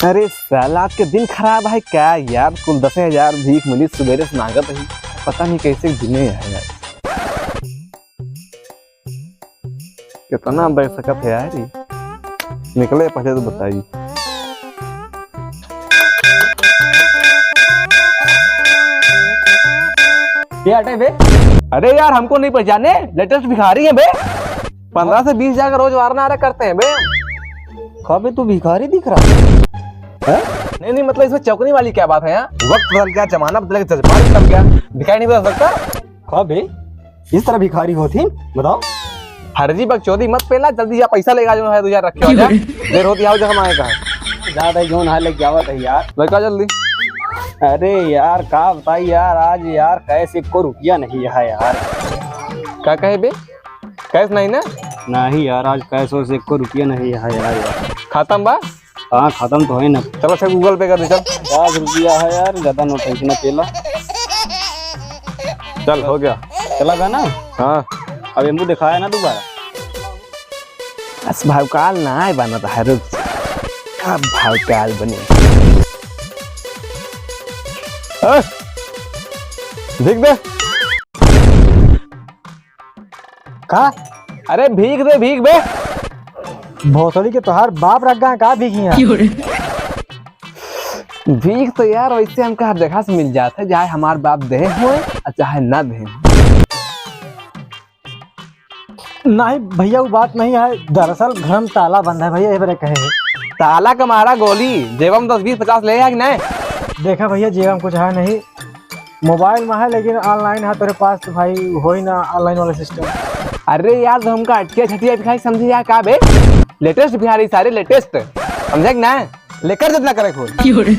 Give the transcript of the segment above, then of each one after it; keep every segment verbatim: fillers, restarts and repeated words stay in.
अरे साला, आज के दिन खराब है का यार? कुल दसे हजार भीख मिली, सुबेरे से मांगत ही, पता नहीं कैसे दिने है यार। कितना बैठ सकत है यार ये? निकले पहले तो बताई। ये हटे बे। अरे यार, हमको नहीं पहचाने, latest भिखारी हैं बे। पन्द्रह से बीस हजार का रोज वारना आ रहा करते हैं बे। का बे, तू भिखारी दिख रहा है? हैं? नहीं, नहीं, मतलब, इसमें चौंकने वाली क्या बात है यार? वक्त बदल गया, जमाना बदल गया, जज्बात बदल गया, भिखारी नहीं बदल सकता। का बे, इस तरह भिखारी होत ही? बताओ। हरजी बकचोदी मत पेला, जल्दी जा, पैसा लेगा जो है, दो हजार रखे हो जा। देर होती, आओ, जगह मांगे कहाँ। ज्यादा ही जोन हाल लग जावत है यार। लड़का जल्दी। अरे यार, का बताई यार, आज यार cash एको रुपया नहीं है यार। का कहे बे? Cash नहीं ना? नहीं यार, आज cash वैश एको रुपया नहीं है यार, यार। खत्म बा? हाँ, खत्म तो है ना। चलो, अच्छा, Google Pay कर दे, चल। पचास रुपया है यार, ज्यादा नोट है, इतना पेला। चल, हो गया। चला गया ना? हाँ। अब एमू दिखाया ना दोबारा। बस भाव काल ना आए बनत है, रुक। अब भाव काल बने। ए, देख दे। का? अरे भीख दे, भीख बे। भोसड़ी के तोहार बाप रख गए का भीख यहाँ? भीख तो यार वैसे हमका हर जगह से मिल जात है, चाहे हमार बाप दे होए और चाहे ना दे होए। नहीं भैया, वो बात नहीं है। दरअसल घर में ताला बंद है भैया, ये बरे कहे है। ताला का मारा गोली, जेबा में दस, बीस, पचास ले है कि नहीं? देखा भैया, जेबा में कुछ है नहीं, मोबाइल में है, लेकिन online है तेरे पास तो भाई, होई ना online वाला system। अरे यार, तो हमका अटकिया छटिया भिखारी समझे या का बे? Latest भिखारी सारे, latest, समझे कि ना? लेकर जितना करे खोल। तेरी।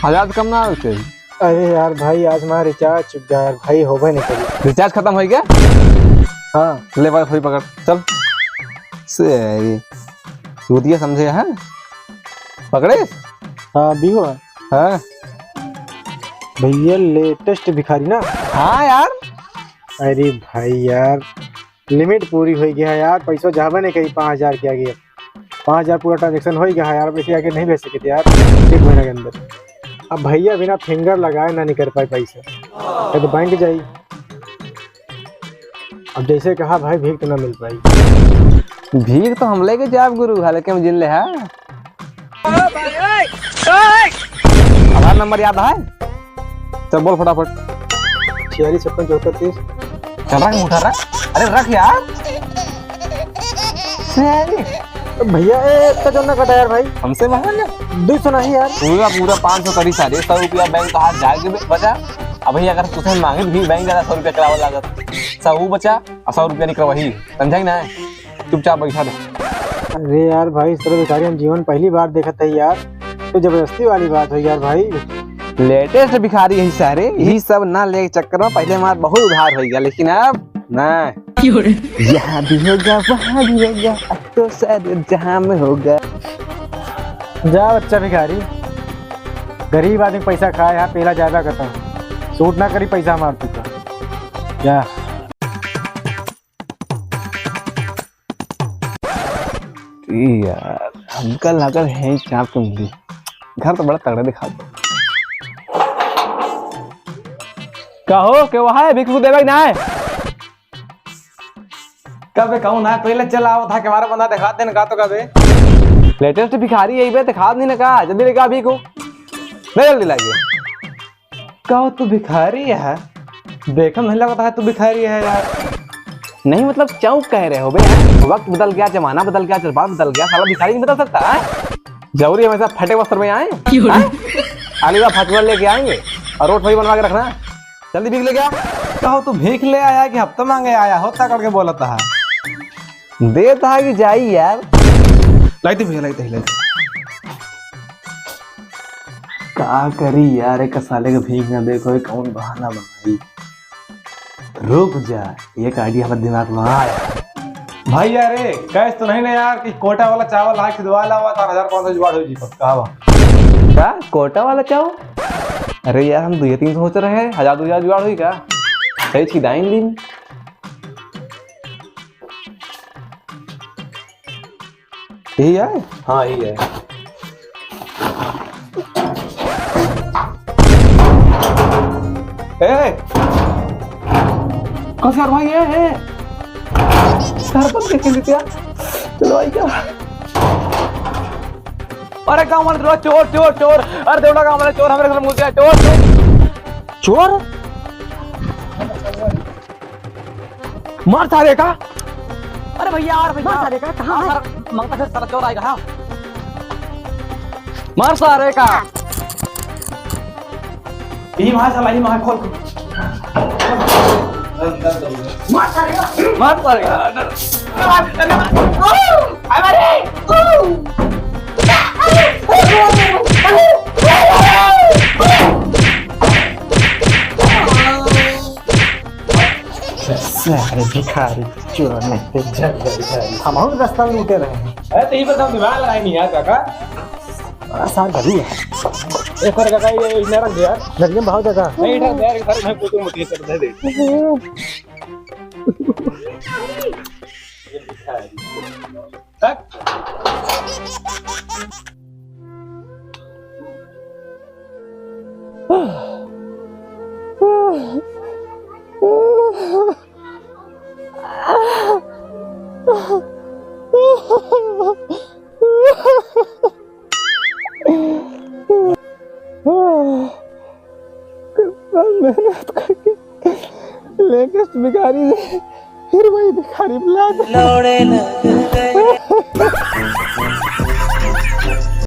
हजार से कम ना होते। अरे यार भाई, आज हमारा recharge चुक गया यार भाई, होबे नहीं करी। Recharge खत्म हो गया? हाँ। ले भाई, free पकड़, चल। तेरी। चूतिया समझे हैं? पकड़े? हाँ, भी हुआ। हाँ। भैया, latest भिखारी ना? हाँ यार। अरे भाई यार, limit पूरी हो गया है यार, पैसा जाबे नहीं करी पाँच हजार के आगे। पाँच हजार पूरा transaction हो ही गया है यार, अब इसके आगे नहीं भेज सकते यार एक महीना के अंदर। अब भैया बिना finger लगाए ना निकल पाए पैसा, ये तो बैंक जाई। अब जैसे कहा भाई, भीख तो ना मिल पाई। भीख तो हम लेके जाब गुरु, हालांकि हम जिन ले है। आधार नंबर याद है? चल बोल फटाफट। छियालीस छप्पन चौहत्तर तीस। चल रख, मुठा रख। अरे रख यार। अरे भैया, ए, इतना जोन ना कटा यार भाई। हमसे मांगा ले। दो सौ नहीं यार। पूरा, पूरा पाँच सौ करी सारे, सौ रुपया बैंक का हाथ जाके बचा। अबे अगर तुझसे मांगे भी बैंक ज्यादा सौ रुपया करावा लागत। सौ बचा, और सौ रुपया निकलवा ही। समझा कि ना? चुपचाप बैठा रहे। अरे यार भाई, इस तरह भिखारी हम जीवन पहली बार देखत है यार, तो जबरदस्ती वाली बात है यार भाई। Latest भिखारी यही सारे, यही सब ना ले चक्कर में पहले हमार बहुत उधार हो गया, लेकिन अब ना। क्यों रे? यहाँ भी होगा, वहाँ भी होगा, अब तो सारे जहाँ में होगा। जा बच्चा भिखारी, गरीब आदमी पैसा खाए, यहाँ पेला ज्यादा करता, सूट ना करी पैसा हमार तू का। जा। ई यार, हमका लागल है चाप के मुंडी। घर तो बड़ा तगड़ा दिखा दो। का हो, के वहा है, भिक्खू देवे कि ना है? कबे कहूँ ना, पहले चला आवत है, के हमारा बंदा दिखा देन का तो कबे। Latest भिखारी यही बे, दिखा नहीं ना का, जल्दी लेके आ भिक्खू। नहीं जल्दी लाइए। का हो, तू भिखारी है? देखम नहीं लगता है तू भिखारी है यार। नहीं मतलब, चौंक कह रहे हो बे, हैं? वक्त बदल गया, जमाना बदल गया, जज्बात बदल गया, साला भिखारी नहीं बदल सकता है? जरूरी हमेशा फटे वस्त्र में आए? क्यों रे? हैं? अगली बार फतुआ लेके आएंगे और रोट वही बनवा के रखना। जल्दी भीख लेके आ। का हो, तू भीख ले आया कि हफ्ता मांगे आया हो, ता करके बोलता है। देत हा कि जाई यार। लाइते भैया, लाइते, लाइते। का करी यार, एक साले के भीख ना देखो, ये कौन बहाना बनाई? रुक जा, एक idea हमारे दिमाग में आया। भाई यार, ए, cash तो नहीं ना यार, कि कोटा वाला चावल आज खिदवा लावा, चार हजार पाँच सौ जुगाड़ हो जी, पक्का बा। का? कोटा वाला चावल? अरे यार, हम दो तीन सौ सोच रहे हैं, हजार दो हजार जुगाड़ हुई का? सही छिदाइन दिन। यही है? हाँ, यही है। ए! कौन सा भाई है, है? सर, तुम देख लेते यार। चलो भाई, क्या? अरे, गाँव वाले, चोर, चोर, चोर। अरे, देवड़ा गाँव वाले चोर, हमारे घर में घुस गया, चोर, चोर। चोर? मार सारे का। अरे भैया, अरे भैया। मार सारे का, कहाँ है? सर, मंगता से साला चोर आएगा, हाँ। मार सारे का। यही वहाँ साला, यही वहाँ खोल। मार सारे का। मार सारे का। अरे, अरे। सारे भिखारी चोर नहीं थे, जल गए भिखारी। हम और रास्ता लूटे रहे हैं। अरे, तो ये पर हम दिमाग लगाए नहीं यार, काका। बड़ा सार घड़ी है। एक बार काका, ये इधर रख दे यार। घड़ी में बहुत जगह। नहीं, इधर दे यार, इधर मैं फोटो मोटी कर दे दे। ये भिखारी। हट। कितना मेहनत करके लेटेस्ट भिखारी से फिर वही भिखारी बुला दे। लौड़े लग गए।